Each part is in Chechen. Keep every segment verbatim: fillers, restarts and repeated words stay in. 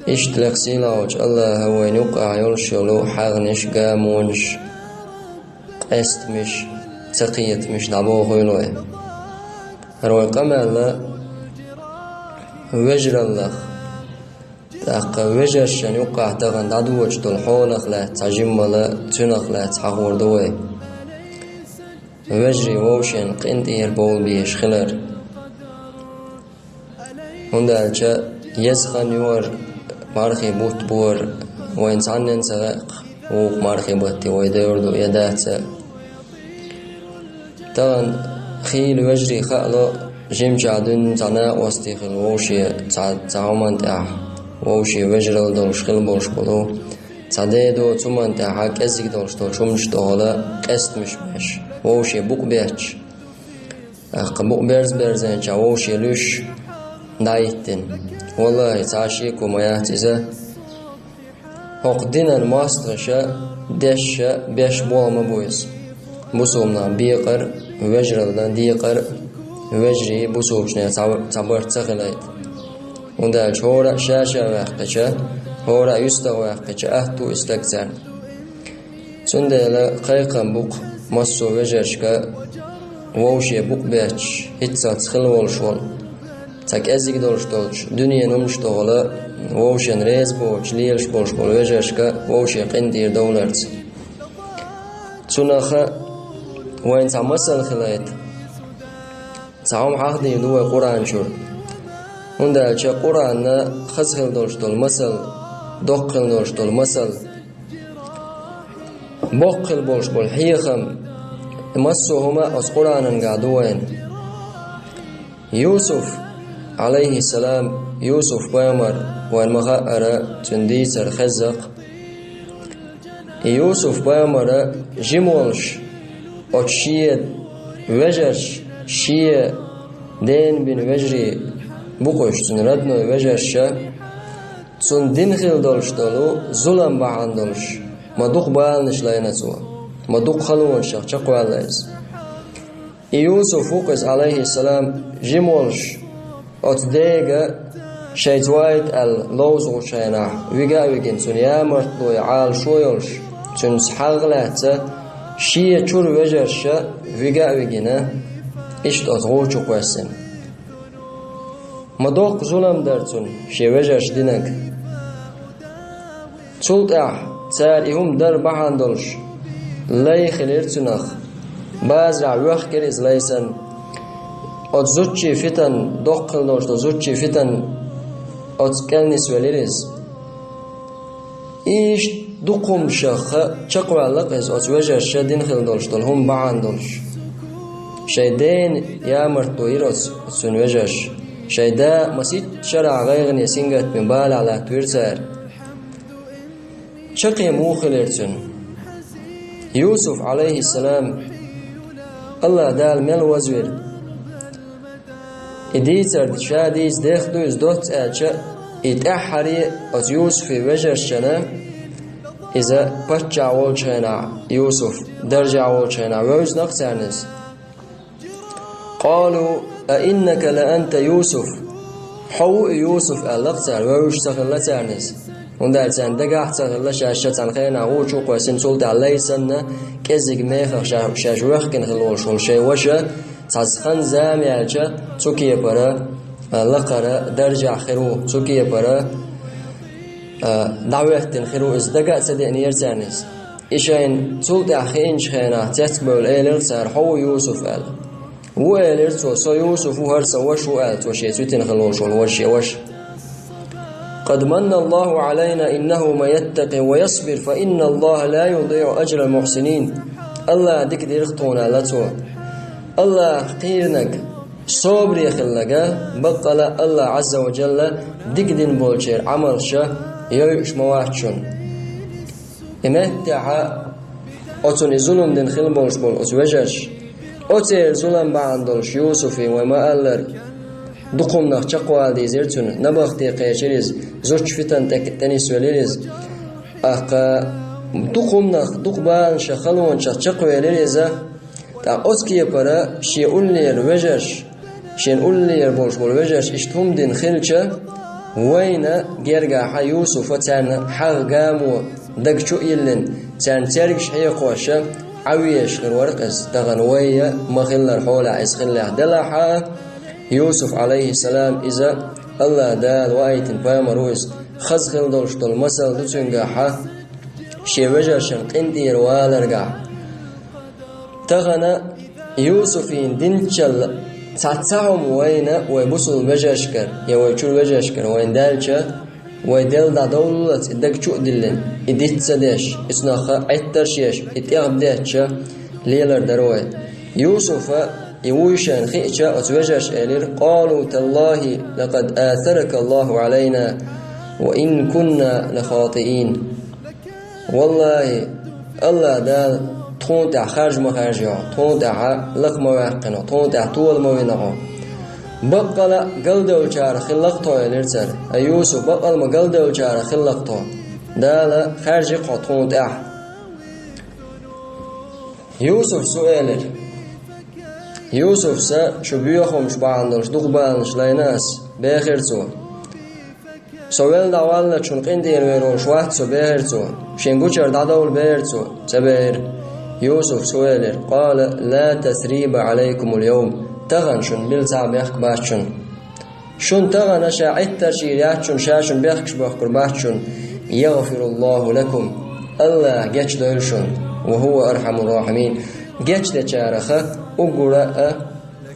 Иштта лекха сийлахьчу Аллаха вайна юккъахь йолуш йолу хьагӀнаш, гамонаш, къестамаш, цакхетамаш дӀабохийла вай. ХӀара вай къамел вежараллах, тӀаккха вежаршна юккъахь тахана дӀадоьдуш долу хьолах лаьцна цхьа жиммал, цунах лаьцна хьахор ду вай. Вежарий вовшийн къинтӀера бовла безаш хилар. ХӀунда аьлча еза хан ю хӀара, мархий бутт бу хӀара, вайна цхьаннен ца хаьа-кх, вукху мархий батте вай девр ду я дац а. Тахана хийла вежарий хаало, жимчохь дуьйна цхьа накъостий хилла вовшийн цхьа, цхьа хӀуманна тӀехь, вовшийн вежаралла долуш хилла болуш болу, цхьа ден доцу хӀуманна тӀехь кӀезиг долуш долчу хӀуманаш тӀехула къестамаш беш, вовшийн букъ бетташ. ТӀаккха букъ берза-берзийначохь вовшийн луьйш дӀахӀиттина. Валлахи, цхьа а шеко ма яц иза. ХӀокху динан мостагӀаша, дешша беш болх ма бу иза. Бусулба нах бекъар а, вежаралла декъар а, вежарий бусулбанех цхьа, цхьа барт ца хилийта. ХӀунда аьлча хӀора а ша-ша ваьккхича, хӀора а юьстах ваьккхича, атта ву и стаг царна. Цундела кхайкхам бу-кх массо а вежаршка, вовшийн букъ бетташ, хӀинццалц хилла волуш волу, цхьа кӀезиг долуш долчу дуьненан хӀуманаш тӀехула, вовшийн реза боцуш лелаш болуш болу вежаршка вовшийн къинтӀера довларца. Цунах вайна цхьа масал хилийта. Цхьа хӀума хьахдийр ду вай Къуръан чуьра. ХӀунда аьлча Къуръанна хаза хилла долуш долу масал, доккха хилла долуш долу масал, боккха хилла болуш болу хьехам, массо а хӀума оцу Къуръанангахь ду вайна. Юсуф, Ӏалайхиссалам, Юсуф-пайхамар вайна ма-хаъара, цуьнан дийцар хезна-кх. И Юсуф-пайхамар жима волуш, оцу шен вежарша, шен дена бина вежарий бу-кх уьш, цуьнан родной вежарша, цунна дина хилла долуш долу зулам бахьана долуш, ма дукха баланаш лайна цо, ма дукха халонашах чекхваьлла иза. И Юсуф ву-кх иза, Ӏалайхиссалам, жима волуш, оцу дега шайца вайта аьлла ловзуш хенахь, вига а вигина, цунна ямартло я Ӏалашо йолуш, цуьнца хьагӀ лаьцна, шен чуьра вежарша вига а вигина, иштта оцу гӀу чу кхоьссина. Ма доккха зулам дара цунна шен вежарша динарг. Цул тӀаьхьа цара и хӀума дар бахьана долуш, лай хилира цунах. Базарахь воьхкира иза лай санна. Оцу зудчийн фитан, доккха хилла долуш долу зудчийн фитан оцу кӀел нисвелира иза. Иштта дукха хӀуманашха чекхваьлла-кх иза оцу вежарша дина хилла долуш долу хӀума бахьана долуш. Шайн дена ямартло йира оцу, оцу цуьнан вежарша. Шайн да а масийтта шарахь гӀайгӀане, сингаттаме балехь латтавира цара. Чаккхе муха хилира цуьнан? Юсуф, Ӏалайхиссалам, Аллах Дала мел вазвира. И дийцар ша дийца дехна ду иза доцца аьлча, и тӀаьххьара оцу Юсуфан вежаршна, иза паччахь волчу хенахь, Юсуф даржехь волчу хенахь вевзина-кх царна иза. «Къалу: а иннака ла анта Юсуф?» «Хьо ву и Юсуф?» — аьлла-кх цара, вевзаш ца хилла царна иза. ХӀунда аьлча царна дагахь а ца хилла, шаьш ша цхьана хенахь гӀу чу кхоьссина, цул тӀаьхьа лай санна, кӀеззиг мехах ша-, шаьш воьхкина хилла волуш волу шайн ваша, цхьа хан-зама яьлча, цу кепара, а, лакхара даржехь хир ву, цу кепара, а, дӀахӀоьттина хир ву иза, дага а ца деанера царна иза. И шайна цул тӀаьхьа хиъначу хенахь цецбевлла элира цара: «Хьо ву Юсуф?» — аьлла. «Ву», — элира цо, — «со Юсуф ву, хӀара сан ваша ву», — аьлла цо шеца витина хилла волуш волу важа шен ваша. «Къад манна Аллаху Ӏалайна, иннаху ман яттакъи ва ясбир, фа инна Аллаха ла юдиъу ажрал мухьсинин». «Аллаха дика дира-кх тхуна», — аьлла цо. «Аллаха кхийринарг, собаре хилларг, баккъала Аллах Ӏазза ва Джалла дика дина болчеран Ӏамалш йойуш ма вац шуна». И меттехь оцунна и зулам дина хилла болуш болу оцу вежарша, оцеран зулам бахьана долуш Юсуфе вай ма-аллара, дукха хӀуманах чекхвала дийзира цуьнан, набахте кхечира иза, зудчун фитан тӀе-, тӀенисвелира иза. ТӀаккха дукха хӀуманах, дукха баланашах, халонашах чекхвелира иза. ТӀаккха оцу кепара шен уллера вежарш, шен уллера болуш болу вежарш иштта хӀума дина хилча, Вайна гергахьа Юсуфа царна хьагӀ гамо даг чу а йиллина, царна цергаш хьекхоша, Ӏавеш хир вара иза, тахана вайя ма-хиллара хьолехь иза хиллехь. Делахьа Юсуф, Ӏалайхиссалам, иза Аллах Дала ваийтина пайхамар ву иза, хаза хила долуш долу масал ду цуьнгахьа, шен вежаршан къинтӀера валаргахь. Тахана Юсуфин динчалла цхьа ца хӀума вайна вай бусул вежаршкара я вай чуьра вежаршкара вайна даьлча, вай делла дӀадовллалц и даг чу а диллина, и диц ца деш, и цунах Ӏеттарш еш, и тӀехбдетташ лелар дара вай. Юсуфа и вуй шайна хиъча, оцу вежарша элира: «Къалу таллахи лакъад асарака Аллаху Ӏалайна ва ин кунна лахатиин». «Валлахи, Аллах Дала тхуна тӀехь харж ма хаьржи хьо, тхуна тӀехь лакха ма ваьккхина хьо, тхуна тӀехь тола ма вина хьо. Баккъала а галдевллачарах хилла-кх тхо», — элира цара. «Ай Юсуф, баккъала ма галдевллачарах хилла-кх тхо. Дала хаьржи-кх хьо тхуна тӀехь». Юсуфа элира. Юсуфа: «Шу боьха хӀумнаш бахьана долуш дукха баланаш лайна ас», — бехира цо. «Со велла дӀаваллалц шуна къинтӀера вер волуш вац со», — бехира цо. «Шен гучара дӀадовла», — бехира цо. Ца бехира. Юсуфа элира: «Къала ла тасриба Ӏалайкумул йовм». Тахана шуна билла цхьа а бехк бац шуна. Шуна тахана ша Ӏиттарш йийр яц шуна, ша шуна бехкаш бохкур бац шуна. «ЯгӀфируллаху лакум». Аллаха гечдойла шуна. «Ва хӀува архьамур рахьимин». Гечдечараха уггара а,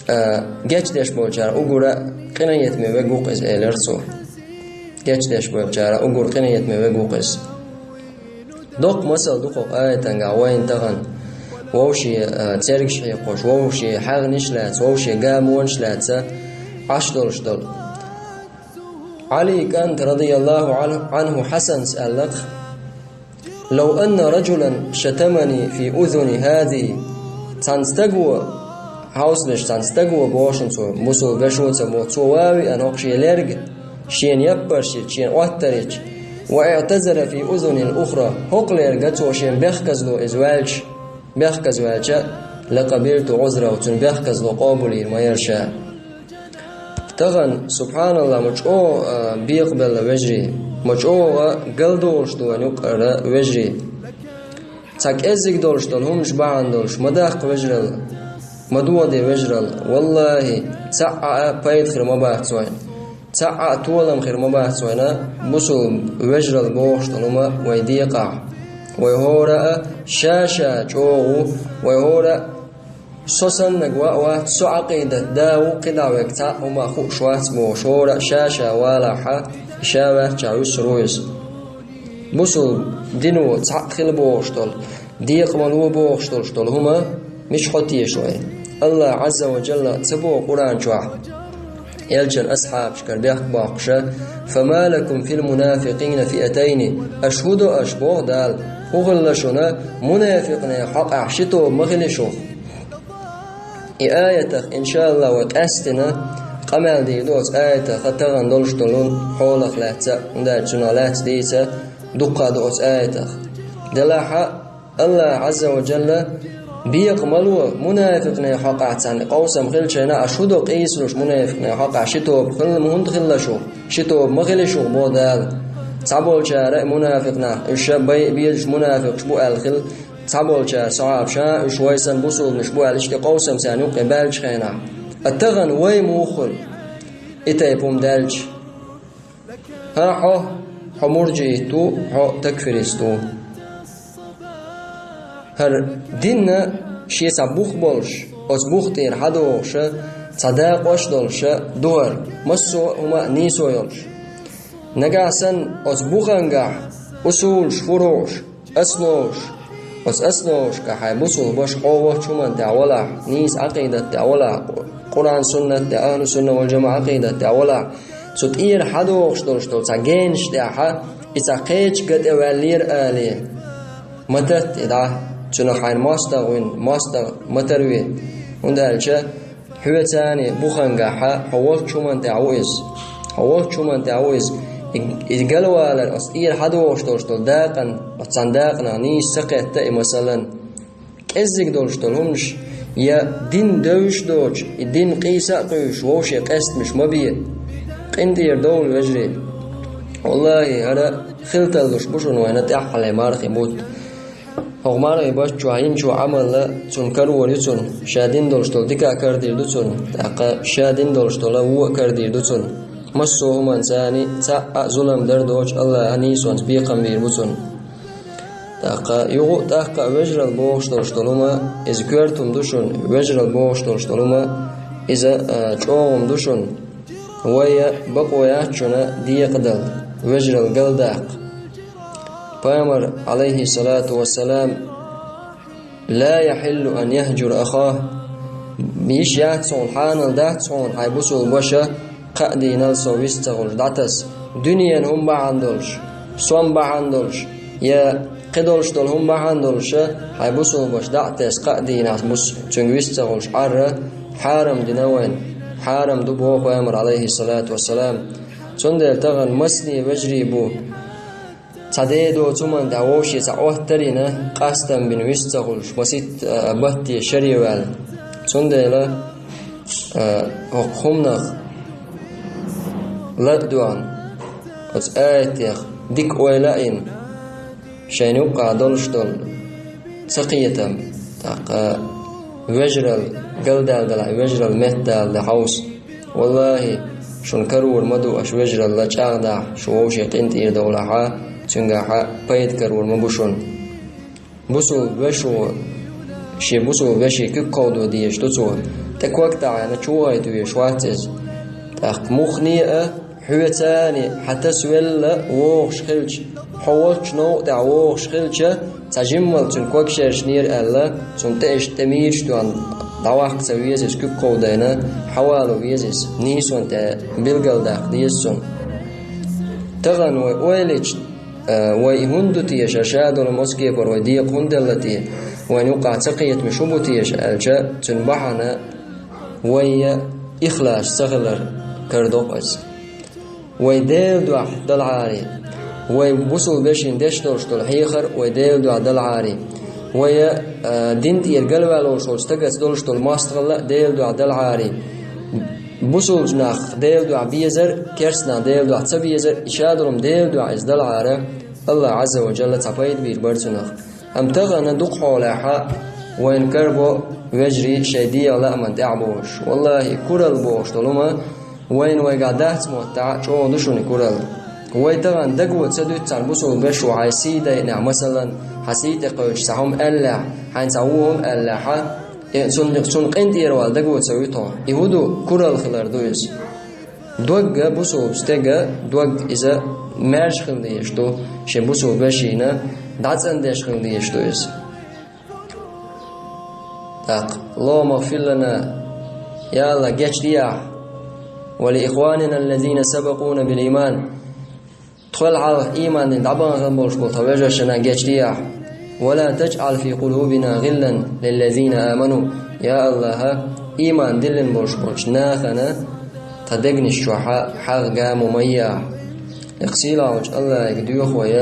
а, гечдеш болчара уггара а къинхетаме верг ву-кх иза, элира цо. Гечдеш болчара уггара къинхетаме верг ву-кх иза. Доккха масал ду кху аятангахь вайна тахана, вовшийн, а, цергаш хьекхош, вовшийн хьагӀнаш лаьцна, вовшийн гамонаш лаьцна Ӏаш долуш долу. Ӏали кӀанта, радияллаху Ӏан-, Ӏанху, Хьасанс аьлла-кх: «Лав анна раджулан шатамани фи узуни хӀазихи». Цхьана стаго, хьовсалаш, цхьана стаго боху шуна цо, бусул вешо ца боху, цо ван виъна хӀокху шен лерга, шена яппарш йича, шена Ӏоттар йича, «ва иътазара фи узунил ухра», хӀокху лерга цо шена бехказло иза ваьлча, бехказа ваьлча, «лакъабилту Ӏузраху», цуьнан бехказло къобалйийр ма яра ша. Тахана, субхьаналлахӀ, ма чӀогӀа, а, бекхабелла вежарий, ма чӀогӀа галдолуш ду вайн юкъара вежарий. Цхьа кӀеззиг долуш долу хӀуманаш бахьана долуш ма даккха вежаралла, ма доде вежаралла. ВаллахӀи, цхьа а пайда хир ма бац вайна. Цхьа а толам хир ма бац вайна, бусул вежаралла бохуш долу хӀума вай декъахь. Вай хӀора а ша-ша чӀогӀа ву, вай хӀора а со саннаг ваъ вац, со Ӏакъидат да ву, кхидӀа вайга цхьа а хӀума хууш вац бохуш, хӀора а ша-ша валахьа, ша ваьлча вуьсур ву иза. Бусул дино цхьаъ хила бохуш долу, декъамало бохуш долуш долу хӀума мича хьо теша вай? Аллах Ӏазза ва Джалла ца боху Къуръан чохь, элчан асхьабашкара бехк боккхуша: «Фама лакум фил мунафикъина фиатайни». Аша хӀун до аша, боху Дала, хӀун хилла шуна, мунафикъне хьокъехь ши тоба ма хили шух? И аятах, иншааллахӀ, вай къаьстина къамел дийр ду оцу аятах, тахана долуш долу хьолах лаьцна, хӀунда аьлча цунах лаьцна дийца дуккха ду оцу аятах. Делахьа Аллах Ӏазза ва Джалла бекъа ма ло, мунафикъне хьокъехь царна къовсам хилча, аша хӀун до къийсалуш мунафикъне хьокъехь ши тоба хилла, хӀунда хилла шух? Ши тоба ма хили шух, боху Дала. Цхьаболчара и мунафикъ нах, уьш ша бай а безаш мунафикъаш бу аьлла хилла, цхьаболчара сахьабаша, уьш вай санна бусулбанаш бу аьлла, иштта къовсам царна юккъе баьллачу хенахь. А тахана вай муха хуьлу и тайпа хӀума даьлча? ХӀан хьо, хьо мурджиит ву, хьо такфирист ву. ХӀара динна шен цхьа бух болуш, оцу бух тӀера хьадогӀуша, цхьа дакъош долуша ду хӀара, массо а хӀума а нийсо йолуш. Нагахь санна оцу бухангахь усулаш, фуруъаш, основаш, оцу основашкахь хьайн бусулба ваша хьо волчу хӀуманна тӀехь валахь, нийса Ӏакъидат тӀехь валахь, Къуръан-суннат тӀехь, ахьлу-сунна вал-жамаӀа Ӏакъидат тӀехь валахь, цу тӀера хьадогӀуш долуш долу цхьа генаш тӀехьа и цхьа кхечу ган тӀе ваьллера алий, ма татта и дӀа, цунах хьайна мостагӀа вина, мостагӀа ма тарве, хӀунда аьлча хьоьца а бухангахьа хьо волчу хӀуманна тӀехь ву иза. Хьо волчу хӀуманна тӀехь ву иза. И, и галвалар оцу тӀера хьадогӀуш долуш долу дакъана, оцу цхьана дакъанах нийса ца кхетта и масалан. КӀеззиг долуш долу хӀуманаш, я дин девзаш доцуш, и дин къийса а кхуьйсуш, вовше къестамаш ма бе. КъинтӀера довла, вежарий. Валлахи, хӀара хила тарлуш бу шуна вайна тӀаьххьале мархи бутт. ХӀокху мархи бутт чохь йинчо Ӏамалла цунна карор ю цунна, ша дина долуш долу дика а карадийр ду цунна, тӀаккха ша дина долуш долу вон а карадийр ду цунна. Массо а хӀуманца цхьа а зулам дар доцуш Аллаха нийсонца бекхам бийр бу цунна. ТӀаккха юха а тӀаккха а вежаралла бохуш долуш долу хӀума, иза коьрта хӀума ду шуна, вежаралла бохуш долуш долу хӀума, иза, а, чӀогӀа хӀума ду шуна. Вай бакъо яц шуна декъадала, вежаралла галдаккха. Пайхамар, алейхиссалату вассалам: «Ла яхьиллу ан яхьжура ахах». Йиш яц хьуна, хьанал дац хьуна хьайн бусулба ваша кхаа дийнал со вист ца хуьлуш дӀатаса. Дуьненан хӀума бахьана долуш, сом бахьана долуш, я кхидолуш долу хӀума бахьана долуша хьайн бусулба ваша дӀа а тесна, кхаа дийнахь бус-, цуьнга вист ца хуьлуш Ӏарра хьарам дина вайна. Хьарам ду боху Пайхамар, алейхиссалату вассалам. Цундела тахана масане вежарий бу. Цхьа ден доцу хӀуманна тӀехь вовшийн цхьа Ӏоттар а йина, къастам бина вист ца хуьлуш, масийтта, а, батте шаре ваьлла. Цундела, а, хӀокху хӀуманах лар а доьгӀна, оцу аятех дика ойла а йина, шайна юккъахь долуш долу цакхетам, тӀаккха вежаралла галдаьлла делахь, вежаралла меттадала де хьовса. Валлахи, шуна карор ма ду аша вежаралла чӀагӀдахь, шу вовшийн къинтӀера довлахьа, цуьнгахьа пайда карор ма бу шуна. Бусулба вешо, шен бусулба вешин куьг кховдо дезаш ду цо. ТӀе ког тӀаьхьена чу гӀайта везаш вац иза. ТӀаккха муххале а, хьоьца а хьан тасавелла вогӀуш хилча, хьо волчу новкъа тӀехь вогӀуш хилча, цхьа жиммал цуьнан ког шершнера аьлла, цунна тӀе иштта тӀе мийраш тоьхна дӀаваккха ца веза иза, куьг кховдийна, хьавало веза иза, нийсонна тӀе билгалдаккха деза цунна. Тахана вай ойла йича, а, вай и хӀунда ду теша, ша долу моцкепара вай декъа хӀунда делла те, вайна юккъахь цакхетамаш хӀун бу теша аьлча, цуьнан бахьана вай ихлас ца хилар карадоккху аса. Вай Делан дуьхьа далахьара, вай бусулба вешин деш долуш долу хьехар вай Делан дуьхьа далахьара, вай, а, дин тӀера галваьлла волуш волчу стагаца долуш долу мостагӀалла а Делан дуьхьа далахьара, бусулба нах Делан дуьхьа безар, керста нах Делан дуьхьа ца безар, и ша долу Делан дуьхьа иза далахьара, Аллах Азза ва Джалла цхьа пайда бийр бара цунах. Амма тахана дукха хьолехьа вайна карабо вежарий шайн дегӀан лааман тӀехь болуш. Валлахи, куралла бохуш долу хӀума вайна вайгахь дац моттахь, чӀогӀа ду шуна куралла. Вай тахана даго ца дуьту цхьана бусулба вешо хьайн сий дайъинехь, масалан, хьан сий тӀе кхевдаш цхьа хӀума аьллехь, хьайна цхьа вон хӀума аьллехьа, э, цунна, цунна къинтӀера вала даго ца вуьту хьо. И хӀун ду? Куралла хилар ду иза. Догга бусулба стеган дог иза маьрша хила дезаш ду, шен бусулба вешина дӀацӀандеш хила дезаш ду иза. ТӀаккха: «Аллахумма гфир лана, я Аллах, гечдехьа, ва ли ихванина аллазина сабакъуна бил иман». Тхол хьалха ийманан дӀабахана болуш болу тхан вежаршна гечдехьа. «Ва ла таджӀал фи къулубина гӀиллан лиллазина аману». Я Аллаха, ийман диллина болуш болчу нахана тхан дегнаш чохьа хьагӀ гамо ма ехьа. Лекха сийлахьчу Аллахьига доьху вай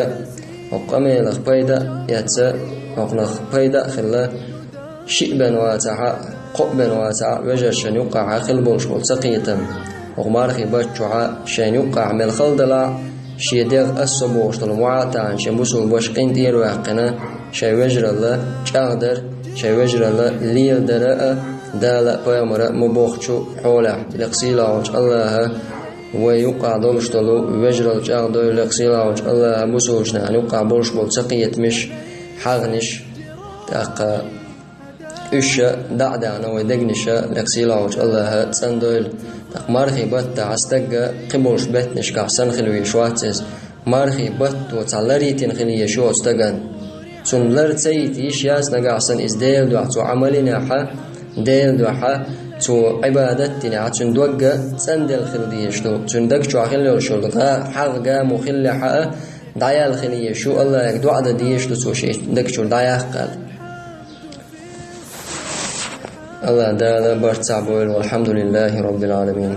хӀокху къамелах пайда а эцна, хӀокхунах пайда а хилла, шиъ бен вацахьа, кхоъ бен вацахьа, вежаршна юккъахьа хила болуш болу цакхетам. ХӀокху мархи баттахь шайна юккъахь мел хала далахь, шен дегӀ ас со бохуш долу муӀа а таӀийна, шен бусулба ваша къинтӀера а ваьккхина, шайн вежаралла чӀагӀдар, шайн вежаралла леладар а Дала а, пайхамара а ма бохучу хьолехь. Лекха сийлахьчу Аллаха вай юккъахь долуш долу вежаралла чӀагӀдойла, лекха сийлахьчу Аллаха бусулба нахана юккъахь болуш болу цакхетамаш, хьагӀнаш, тӀаккха уьш дӀа а даьхна вай дегнаш, лекха сийлахьчу Аллаха цӀандойла. ТӀаккха мархи баттахь стаг кхиболчу беттанашкахь санна хила везаш вац иза. Мархи батто цхьа лар йитина хила езаш ю оцу стагана. Цунна лар ца йита йиш яц нагахь санна иза Делан дуьхьа цо Ӏамал йинехьа, Делан дуьхьа цо Ӏибадат динехьа, цуьнан дог цӀанделла хила дезаш ду. Цуьнан даг чохь хила йолуш йолу гӀа-, хьагӀ гамо хиллехьа а, дӀаяьлла хила езаш ю, Аллахьига доӀа дан дезаш ду цо шен даг чуьра дӀаяккха аьлла. Аллах Дала барт цхьаъ бойла, валхьамдулиллахи роббил Ӏаламин.